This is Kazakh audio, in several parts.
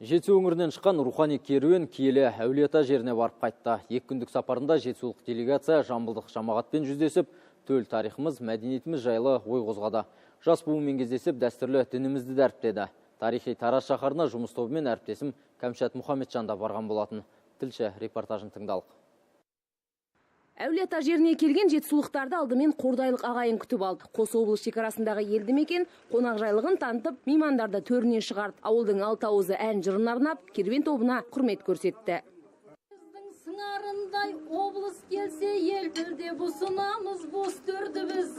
Жетісу өңірінен шыққан рухани керуен киелі Әулиеата жеріне барып қайтты. 2 күндік сапарында жетісулық делегация жамбылдық жамағатпен жүздесіп, төл тарихымыз, мәдениетіміз жайлы ой қозғады. Жас буынмен кездесіп, дәстүрлі дінімізді дәріптеді. Тарихи Тараз шаһарына жұмыс тобымен әріптесім Кәмшат Мұхамеджан да барған болатын. Тілші репортажын тыңдалық. Әулиеата жеріне келген жетісулықтарды алдымен қордайлық ағайын күтіп алды. Қос облыс шекарасындағы елді мекен қонақжайлығын танытып, меймандарды төріне шығарды. Ауылдың алты ауызы ән жырын арнап, керуен тобына құрмет көрсетті. Біздің сыңарындай облыс келсе, елпілдеп ұсынамыз бос төрді біз.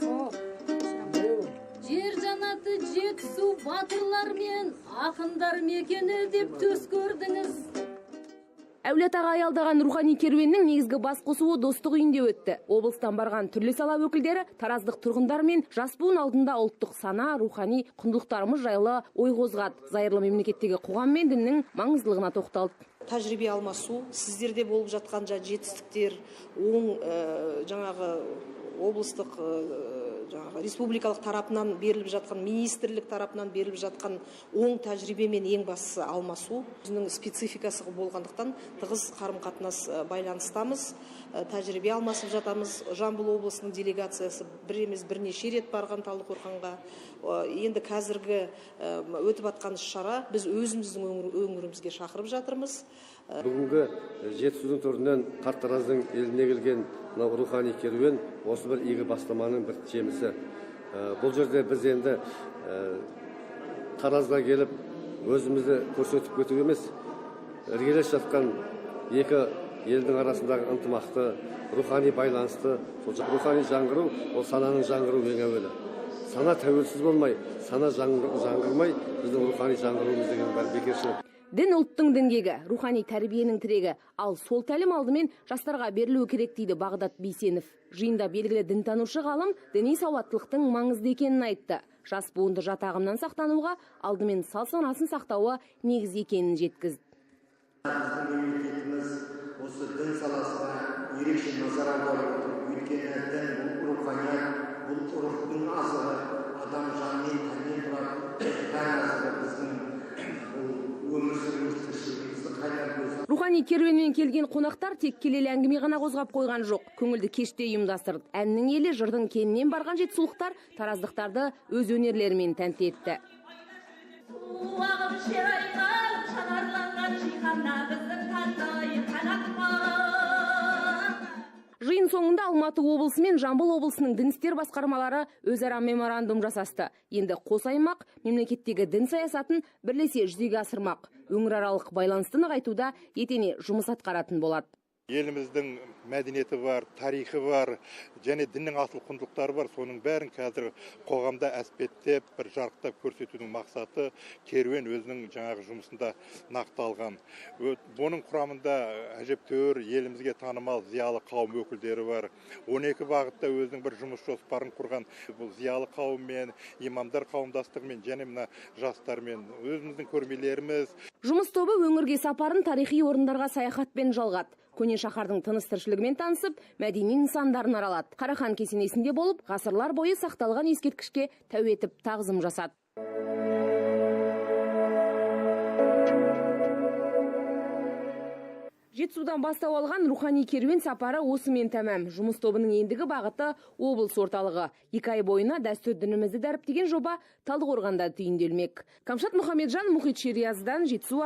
Жер жанаты Жетісу батырлар мен ақындар мекені деп төс көрдіңіз. Әулиеатаға аялдаған рухани керуеннің негізгі бас қосуы достық үйінде өтті. Облыстан барған түрлі сала өкілдері тараздық тұрғындар мен жас буын алдында ұлттық сана, рухани құндылықтарымыз жайлы ой қозғады. Зайырлы мемлекеттегі қоғам мен діннің маңыздылығына тоқталды. Тәжірибе алмасу, сіздерде болып жатқан жетістіктер, оң жаңағы облыстық, жаңағы республикалық тарапынан беріліп жатқан, министрлік тарапынан беріліп жатқан оң тәжірибемен ең бастысы алмасу. Өзінің спецификасы болғандықтан тығыз қарым-қатынас байланыстамыз, тәжірибе алмасып жатамыз. Жамбыл облысының делегациясы бір емес бірнеше рет барған Талдықорғанға. Енді қазіргі өтіп жатқан іс-шара біз өзіміздің өңірімізге шақырып жатырмыз. Бүгінгі Жетісудың төрінен қарт Тараздың еліне келген мынау рухани керуен осы бір игі бастаманың бір жемісі. Бұл жерде біз енді Таразға келіп өзімізді көрсетіп кету емес, іргелес жатқан екі елдің арасындағы ынтымақты, рухани байланысты, сол рухани жаңғыру, ол сананың жаңғыруы ең әуелі. Сана тәуелсіз болмай, сана жаңғырмай, біздің рухани жаңғыруымыз деген бәрі бекершілік. Дін ұлттың діңгегі, рухани тәрбиенің тірегі. Ал сол тәлім алдымен жастарға берілуі керек дейді Бағдат Бейсенов. Жиында белгілі дінтанушы ғалым діни сауаттылықтың маңызды екенін айтты. Жас буынды жат ағымнан сақтануға алдымен салт санасын сақтауы негіз екенін жеткізді. Біздің мемлекетіміз осы дін саласына ерекше назар аударып отыр. Өйткені дін бұл руханият, бұл рухтың азығы, адам жанымен тәнмен тұрады. Тән азығы біздің бұл өмір сүруіміз, тіршілігімізді қайнар көзі. Рухани керуенмен келген қонақтар тек келелі әңгіме ғана қозғап қойған жоқ. Көңілді кеште ұйымдастырды. Әннің елі жырдың кенінен барған жетісулықтар тараздықтарды өз өнерлерімен тәнті етті. Жиын соңында Алматы облысы мен Жамбыл облысының дін істер басқармалары өзара меморандум жасасты. Енді қос аймақ мемлекеттегі дін саясатын бірлесе жүзеге асырмақ. Өңіраралық байланысты нығайтуда етене жұмыс атқаратын болады. Еліміздің мәдениеті бар, тарихы бар, және діннің асыл құндылықтары бар. Соның бәрін қазір қоғамда әспеттеп, бір жарықтап көрсетудің мақсаты керуен өзінің жаңағы жұмысында нақталған. Бұның құрамында әжептәуір елімізге танымал зиялы қауым өкілдері бар. 12 бағытта өзінің бір жұмыс жоспарын құрған. Бұл зиялы қауыммен, имамдар қауымдастығымен және мына жастармен өзіміздің көрмелеріміз. Жұмыс тобы өңірге сапарын тарихи орындарға саяхатпен жалғады. Көне шаһардың тыныс тіршілігімен танысып, мәдени нысандарын аралады. Қарахан кесенесінде болып, ғасырлар бойы сақталған ескерткішке тәу етіп тағзым жасады. Жетісудан бастау алған рухани керуен сапары осымен тәмам. Жұмыс тобының ендігі бағыты облыс орталығы. 2 ай бойына дәстүр дінімізді дәріптеген жоба Талдықорғанда түйінделмек. Камшат Мұхамеджан, Мұхит Шерияздан, Жетісу.